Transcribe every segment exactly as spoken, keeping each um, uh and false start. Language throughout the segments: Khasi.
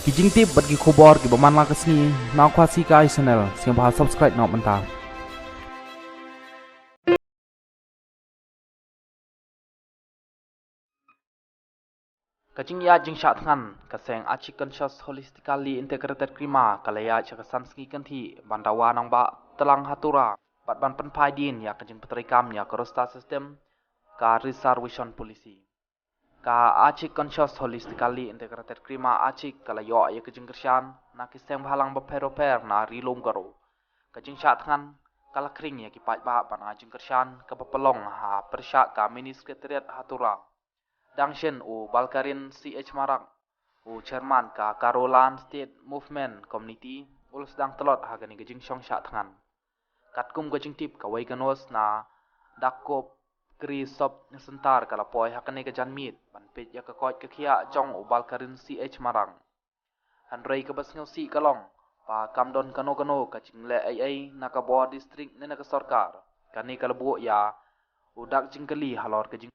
Ki jingtip bad ki khubor kiba man la ka sngi na Khasi Kai Channel, sngewbha subscribe noh mynta. Ka jingïaid jingshah thngan ka seng Achik Conscious Holistically Integrated Krima ka la ïaid sha ka san sngi kynthih ban dawa nongbah tlang ha Tura bad ban pynphai dien ïa ka jingpyntreikam ïa ka roster system, ka reservation policy. Ka Achik Conscious Holistically Integrated Krima Achik ka la ïoh ïa ka jingkyrshan na ki seng bhalang bapher bapher na Ri Lum Garo. Ka jingshah thngan ka la khring ïa ki paidbah ban ai jingkyrshan kaba pynlong ha pyrshah ka Mini Secretariat ha Tura. Dang shen u Balkarin C H Marak, u Chairman ka Garoland State Movement Committee, u la sdang tlot ha kane ka jingshong shah thngan. Katkum ka jingtip, kawei ka nurse na Dakop Kri Sub Centre ka la poi ha kane ka janmiet ban peit ïa ka koit ka khiah jong u Balkarin C H Marak. Hynrei kaba sngewsih ka long ba kam don kano kano ka jingleh ei ei na ka bor district ne na ka sorkar. Kane ka la buh ïa u dak jingkylli halor ka jing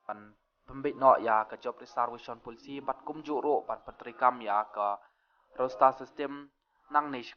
ban pynbeit noh ïa ka job reservation policy bad kumjuh ruh ban pyntreikam ïa ka roster system nangne sha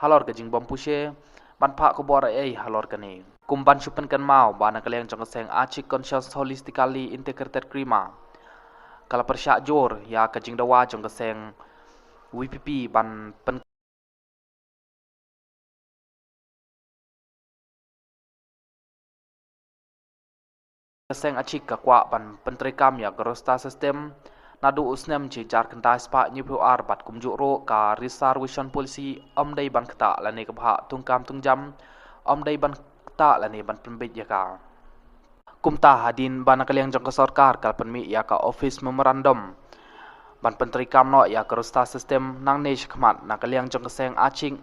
Halor ka jingbym puse ban phah khubor ei ei halor kane. Kum ban shu pynkynmaw ba na ka liang jong ka seng Achik Conscious Holistically Integrated Krima ka la pyrshah jur ïa ka jingdawa jong ka seng V P P ban pyn Ka seng Achik ka kwah ban pyntreikam ïa ka roster system naduh u snem shi hajar khyndai spah hynñiewphew ar bad kumjuh ruh ka reservation policy ym dei ban ktah lane ka bhah thungkam thungjam ym dei ban ktah lane ban pynbeit ïa ka. Kumta hadien ba na ka liang jong ka sorkar ka la pynmih ïa ka office memorandum ban pyntreikam noh ïa ka roster system nangne shakhmat, na ka liang jong ka seng Achik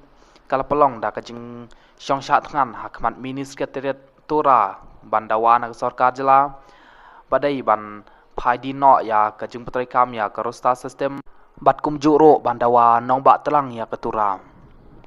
ka la pynlong da ka jingshong shah thngan ha khmat Mini Secretariat Tura ban dawa na ka sorkar jylla ba dei ban phai dien noh ïa ka jingpyntreikam ïa ka roster system bad kumjuh ruh ban dawa nongbah tlang ïa ka Tura.